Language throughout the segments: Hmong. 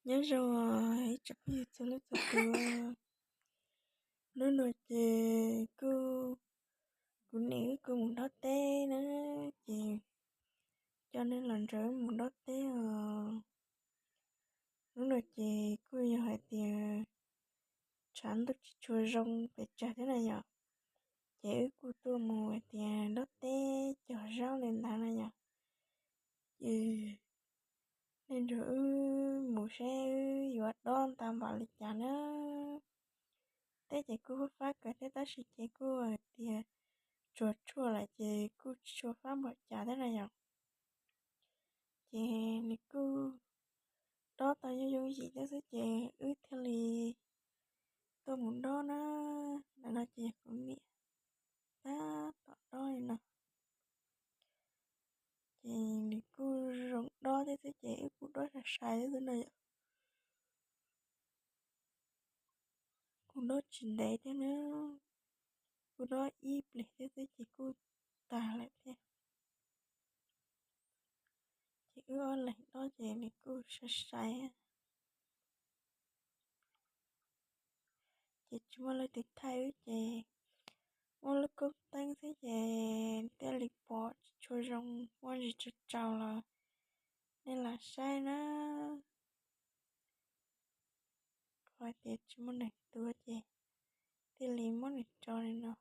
Nyob zoo ib tsoom phooj ywg txhua leej txhua tus. Hnub no ces kuv, kuv niam wb kuj mus dob teb na, ces coj nej los nrog wb mus dob teb os. Hnub no ces kuj yog hais tias tshav ntuj tsis tshua zoo pes tsawg thiab na yom, ces wb kuj tuaj mus hais tias dob teb cog zaub li ntawd na yom. Ces nej nrog wb mus seb wb yuav dob tau npaum li cas na. Teb ces kuj fab fab kawg thiab tab sis ces kuj hais tias tsuag tshuaj lawm ces kuj tsis tshua fab npaum cas thiab na yom. Ces nws kuj dob tau yooj yooj yim thiab xwb ces wb thiaj li tuaj mus dob na. Ntawm no ces yog kuv niam tab tom dob li no. Ces nws kuj zoo dob thiab xwb ces wb kuj dob sai sai thiab xwb na yom. Kuj dob tsis ntev thiab na, kuj dob ib pliag thiab xwb ces kuj tag lawm thiab. Ces wb ob leeg dob ces nws kuj sai sai. Ces tsis muaj leej twg thaij wb ces muaj lub koob teeb xwb ces thiaj li pom tsis tshua zoo, muaj ntsis tsaus tsaus los nej lam saib na. Qhov tias tsis muaj neeg tuav ces thiaj li muab nws tso li no.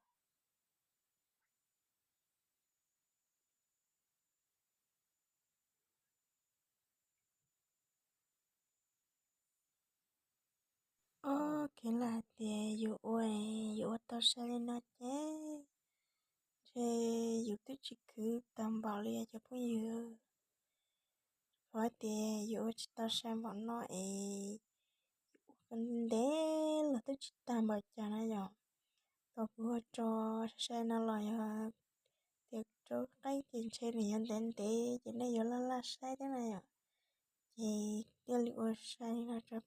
Ok, lam hais tias yus ua, yus ua tau sai li no ces ntshe yus twb tsis khwv tau npaum li os cov phooj ywg. Qhov tias yus ua tsis tau sai npaum no es yus ua ntev los twb tsis tag npaum cas na yom. Thaum kuv ua tso sai sai no los yog tias rau qeeb ces ntshe nws yuav ntev ntev ces nej yuav laj laj saib thiab na yom. Ces thiaj li ua sai li no rau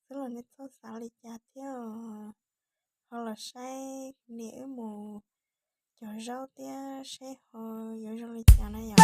xwb los nej txhob xav li cas thiab. Ho los saib niam wb mus cog zaub thiab seb ho yuav zoo li cas na yom.